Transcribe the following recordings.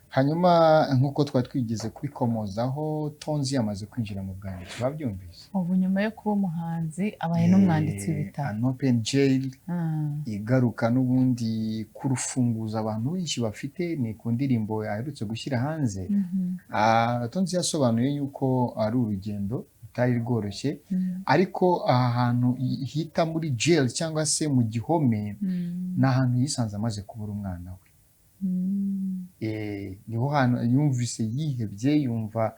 Hanyuma nk'uko twari twigeze kubikomozaho, Tonzi yamaze kwinjira mu bwanditsi, wabyumvise? Ubu nyuma yo kuba umuhanzi abaye n'umwanditsi w'ibitabo. An Open Jail igaruka n'ubundi ku rufunguzo abantu benshi bafite, ni ku ndirimbo aherutse gushyira hanze. Tonzi yasobanuye yuko ari urugendo rutari rworoshye, ariko aha hantu hita muri jail cyangwa se mu gihome, ni ahantu yisanze amaze kubura umwana we. Niho hantu yumvise yihebye, yumva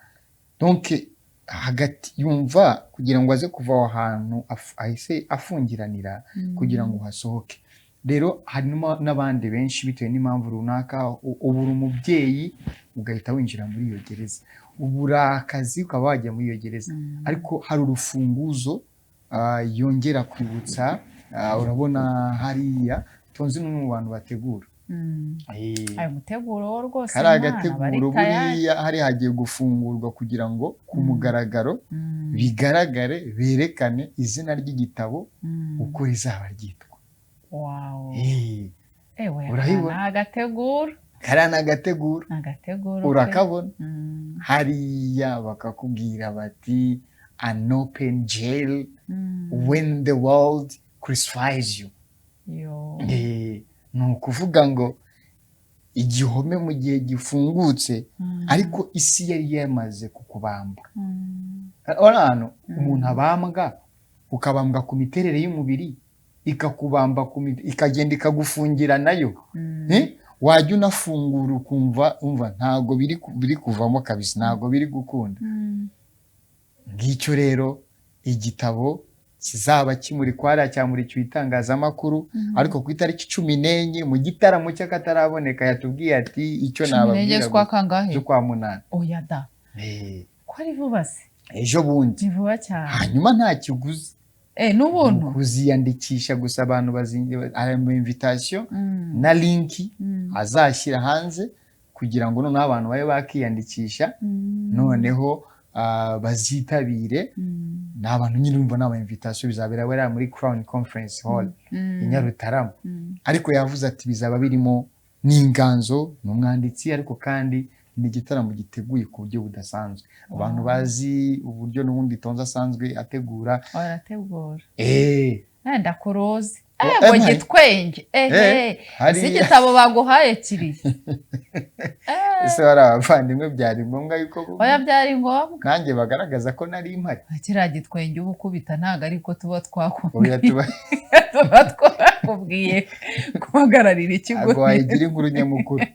donc hagati, yumva kugira ngo aze kuva aho hantu ahise afungiranira kugira ngo hasohoke. Rero harimo n'abandi benshi bitewe n'impamvu runaka, ubura umubyeyi ugahita winjira muri iyo gereza, ubura akazi ukaba wajya muri iyo gereza, ariko hari urufunguzo yongera kwibutsa. Urabona hariya Tonzi ni umwe mu bantu bategura. Ayo muteguro wo rwose kari mwana, agateguro bari tayari. Buriya hari hagiye gufungurwa kugira ngo ku mugaragaro bigaragare, berekane izina ry'igitabo uko rizaba ryitwa. Ewe, Urayibona? ni agateguro. Kariya ni agateguro. Ni agateguro pe. Urakabona hariya bakakubwira bati "An open jail when the world crucifies you." Yo. Ni ukuvuga ngo igihome mu gihe gifungutse, ariko isi yari yamaze kukubamba. Urabona ahantu umuntu abambwa, ukabambwa ku miterere y'umubiri, ikakubamba ikagenda ikagufungira nayo. Wajya unafungura ukumva umva ntabwo biri kuvamo kabisa, ntabwo biri gukunda. Ngicyo rero igitabo kizaba kimurikwa hariya, cyamurikiwe itangazamakuru, ariko ku itariki 14 mu gitaramo cy'akataraboneka. Yatubwiye ati icyo 14 nababwira z'ukwa kangahe? Z'ukwa munani. Oya da! Ko ari vuba se? Ejo bundi. Ni vuba cyane. Hanyuma nta kiguzi. N'ubuntu. Kuziyandikisha gusa, abantu bazi invitation na link azashyira hanze kugira ngo noneho abantu babe bakiyandikisha, noneho bazitabire. Ni abantu nyine urumva ni aba invitation, bizabera bariya muri Crown Conference Hall i Nyarutarama. Ariko yavuze ati bizaba birimo n'inganzo, ni umwanditsi, ariko kandi ni igitaramo giteguye ku buryo budasanzwe. Abantu bazi uburyo n'ubundi Tonzi asanzwe ategura. Barategura. Ndakuruzi. Oh, ngo mpaye. Gitwenge ehe. Hariya. Si igitabo baguhaye kiriya? Ese wari abavandimwe, byari ngombwa yuko Oya, byari ngombwa. nanjye bagaragaza ko nari mpari? Kiriya gitwenge uba ukubita ntabwo ariko tuba Oya, twakubwiye. Tuba Tuba twakubwiye guhagararira ikigo. Ntabwo wayigira inkuru nyamukuru.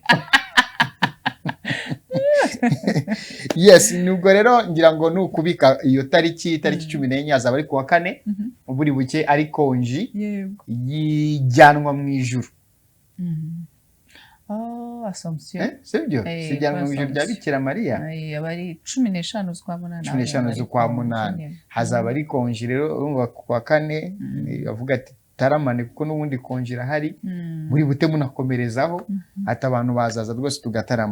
Yes, nubwo rero ngira ngo ni ukubika iyo tariki, itariki 14, azaba ari kuwa kane, buri buke ari konji yijyanwa mu ijuru. Oh, Assomption. Sibyo? Eh, Sijyanwa mu ijuru rya Assomption. Bikira Mariya. Aba ari 15 z'ukwa munani. 15 z'ukwa munani hazaba ari konji. Rero urumva ku wa kane avuga ati taramane, kuko n'ubundi konji irahari, muri bute munakomerezaho, ati abantu bazaza rwose tugatarama.